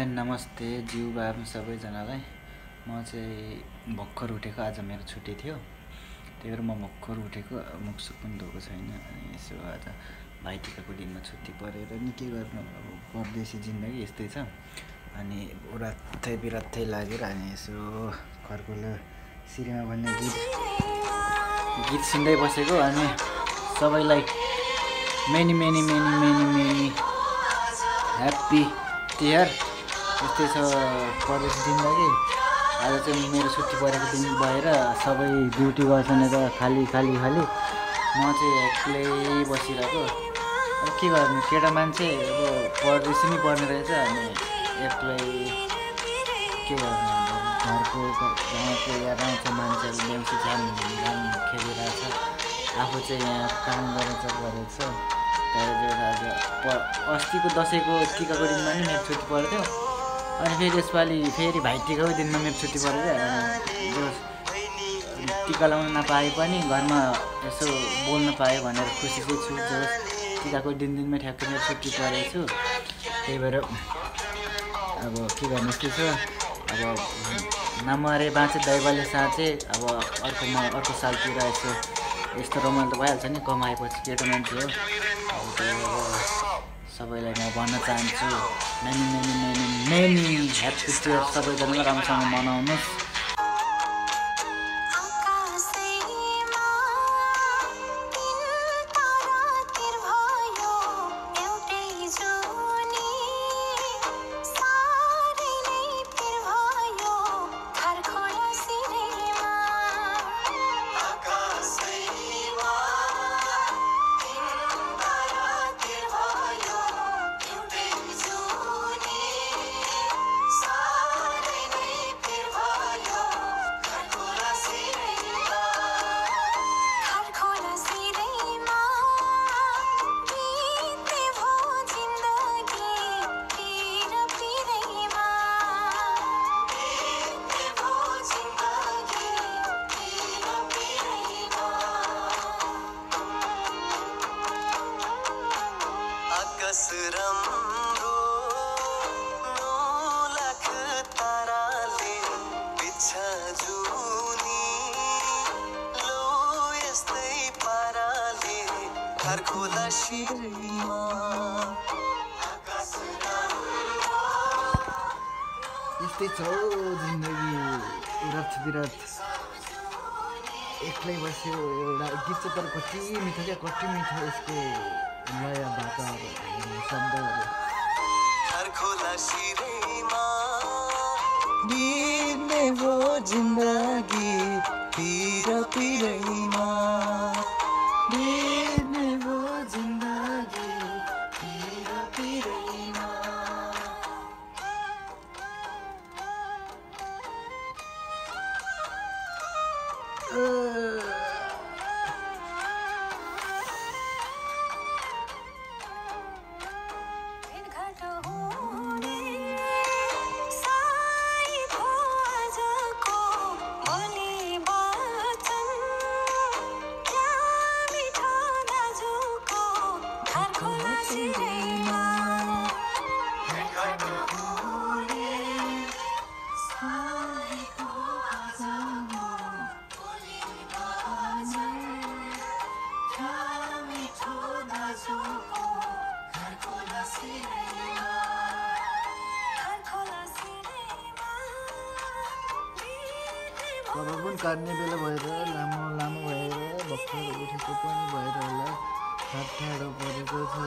High नमस्ते ज्यू बाबु सबैजनालाई। म चाहिँ भर्खर उठेको, आज मेरो छुट्टी थियो, त्यही भएर म भर्खर उठेको, मुखसुख पनि धोएको छैन। अनि यसो आज भाइटिकाको दिनमा छुट्टी परेर नि के गर्नु, अब परदेशी जिन्दगी यस्तै छ। अनि रातै बिरातै लागेर अनि यसो घरकोले सिरिमा भन्ने गीत सुन्दै बसेको। अनि सबैलाई many many many many many happy Tihar. यस्तै छ परदेशी जिन्दगी। आज चाहिँ मेरो छुट्टी परेको दिन भएर सबै ड्युटी गर्छन् र खाली खाली खाली म चाहिँ एक्लै बसिरहेको। अब के गर्नु, केटा मान्छे अब परदेशी नि पर्ने रहेछ। अनि एक्लै के गर्नु, घरको गाउँको या गाउँको मान्छेहरू देउसी झ्याम खेलिरहेछ, आफू चाहिँ यहाँ काम गरेछ। अस्तिको दसैँको टिकाको दिनमा नि मेरो छुट्टी पर्थ्यो। अनि फेरि यसपालि फेरि भाइटिकाको दिनमा मेरो छुट्टी परेर जो टिका लाउन नपाए पनि घरमा यसो बोल्न पाएँ भनेर खुसी चाहिँ छु। जो टिकाको दिनमै ठ्याक्कै मेरो छुट्टी परेको छु। त्यही भएर अब के गर्नु, यस्तै छ। अब नमरे बाँचे दैवले साँचे। अब अर्को सालतिर यस्तो रमाइलो त भइहाल्छ नि, कमाएपछि केटा मान्छे हो। सबैलाई म भन्न चाहन्छु many many many many happy Tihar. सबैजनाले राम्रोसँग मनाउनुहोस्। राम्रो नौलाख ताराले बिच्छा जुनी लो यस्तै पाराले घर खोला शिरमा यस्तै छ जिन्दगी, उरात बिरात एक्लै बस्यो। एउटा गीत चाहिँ तर कति मिठो क्या, कति मिठो यसको लय भाकाहरू शब्दहरू। घर खोला शिरमा बित्ने भो जिन्दगी पिर पिरैमा, बित्ने भो जिन्दगी पिर पिरैमा। अब पनि काट्ने बेला भएर लामो लामो भएर भर्खर उठेको पनि भएर होला, ठाडो परेको छ।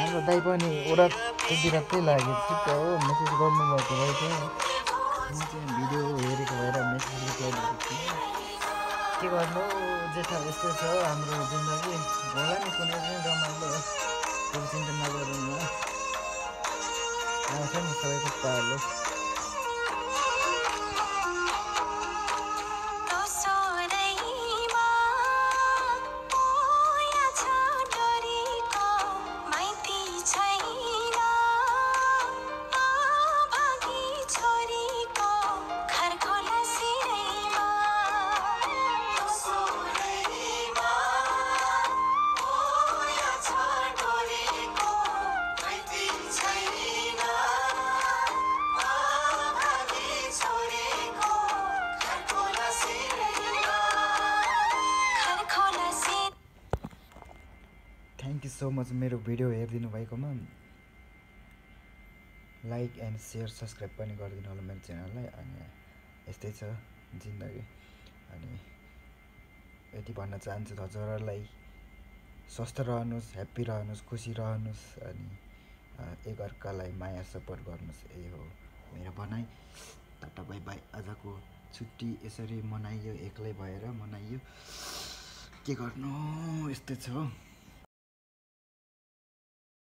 हाम्रो दाइ पनि उरात कस्तो बिरक्तै लाग्यो ठिक हो मेसेज गर्नुभएको रहेछ म चाहिँ भिडियो हेरेको भएर मेसेज गरिदिएको थिएँ के गर्नु जेठा यस्तो छ हाम्रो जिन्दगी होला नि कुनै पनि रमाइलो त्यो चिन्ता नगरौँ न आउँछ नि सबैको पालो थ्याङ्क यू सो मच मेरो भिडियो हेरिदिनु भएकोमा लाइक एन्ड सेयर सब्सक्राइब पनि गरिदिनु होला मेरो च्यानललाई अनि यस्तै छ जिन्दगी अनि यति भन्न चाहन्छु हजुरहरूलाई स्वस्थ रहनुहोस् ह्याप्पी रहनुहोस् खुसी रहनुहोस् अनि एकअर्कालाई माया सपोर्ट गर्नुहोस् यही हो मेरो भनाइ टाटा बाई बाई आजको छुट्टी यसरी मनाइयो एक्लै भएर मनाइयो के गर्नु यस्तै छ